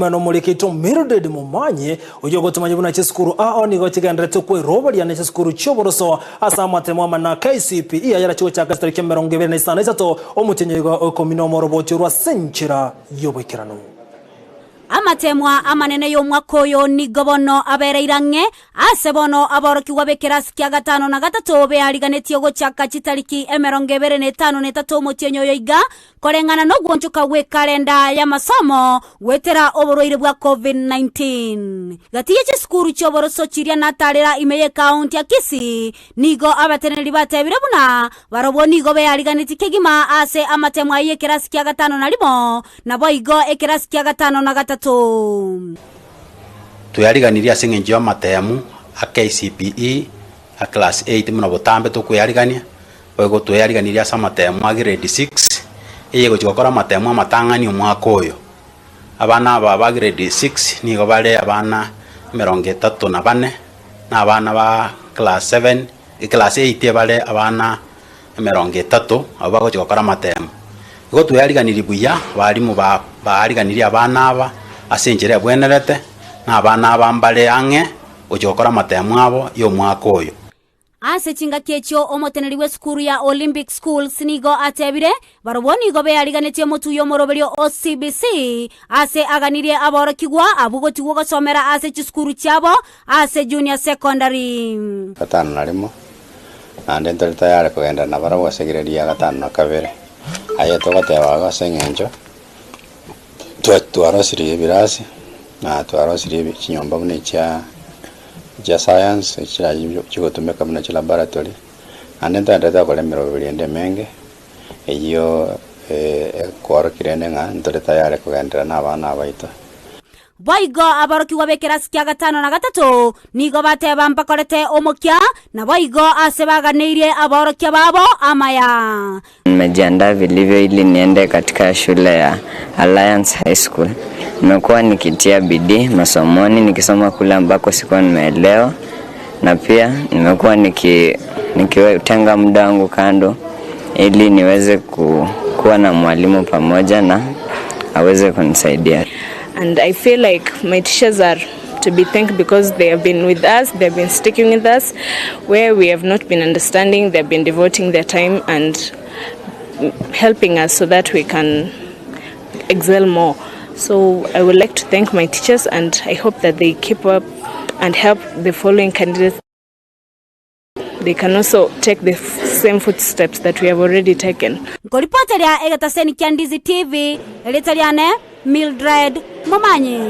Tokomena nomoriki oito Mildred Momanyi, oyio ogotomanya buna chisukuru ao nigo chigendererete kweroberia ne chisukuru chi'oboroso ase amatemo amana a KCPE ayarachie gochaka chitariki 23 omotienyi oiga o ikomi nomo oroboti orwo ase enchera y'oboikeranu. Amateemwa amanene y'omwaka oyo nigo bono abereire ang'e, ase bono aborokigwa b'ekerasi kia gatano na gatato beariganetie gochaka chitariki 25 omotienyi oyo iga, koreng'ana nogwonchoka gw'ekalenda y'amasomo goetera oborwaire bwa Covid-19. Gati ye chisukuru chi'oboroso chiria natarera ime y'ekaunti ya Kisii, nigo abateneneri batebire buna barobwo nigo beariganetie kegima ase amatemwa y'ekerasi kia gatano na rimo, Naboigo ekerasi kia gatano na gatato. Tweariganirie ase engencho y'amateemu a KCPE a class eight buna botambe tokwearigania, boigo tweariganirie ase amateemu a grade six, eye egochia gokora amateemu amatang'ani omwaka oyo. Abana aba ba grade six nigo bare abana emerongo etato na bane, na abana ba class seven, eclass eight ebare abana 30 abwo bagochia gokora amateemo. Igo tweariganirie buya, abalimu ba baariganirie abana aba ase enchera ebwenerete, na abana aba mbare ang'e gochia gokora amateemo abo y'omwaka oyo. Ase chingaki echio omoteneri bw'esukuru ya Olympic Schools nigo atebire, Barobwo nigo beariganetie omotuya omoroberio o CBC ase aganirie aborokigwa abwo gotigwa gosomera ase chisukuru chiabo ase Junior Secondary. Gatano na rimo, naende ntore tayari kogenda nabarabwo ase egrade ya gatano na kabere. Aye togoteba igo ase eng'encho, twa twarosirie ebirasi, na twarosirie ebi chinyomba buna echia chia science, echirayi chigotumeka buna chilaboratory, naende ntoenderete gokora emeroberi ende emenge, eyio ekoorokia rende ng'a ntore tayari kogenderera na abana aba baito. Boigo aborokigwa b'ekerasi kia gatano na gatato nigo bateba mbakorete omokia, naboigo ase baganeirie aborokia babo amaya. Nimejiandaa vilivyo ili niende katika shule ya Alliance High School. Nimekuwa nikitia bidii masomoni nikisoma kule ambako sikuwa nimeelewa na pia nimekuwa niki nikitenga muda wangu kando ili niweze kuwa na mwalimu pamoja na aweze kunisaidia. And I feel like my teachers are to be thanked because they have been with us, they have been sticking with us where we have not been understanding, they have been devoting their time and helping us so that we can excel more. So I would like to thank my teachers and I hope that they keep up and help the following candidates. They can also take the same footsteps that we have already taken. Nkoripoteria egetaseni kia Ndizi TV, erieta riane Mildred Momanyi.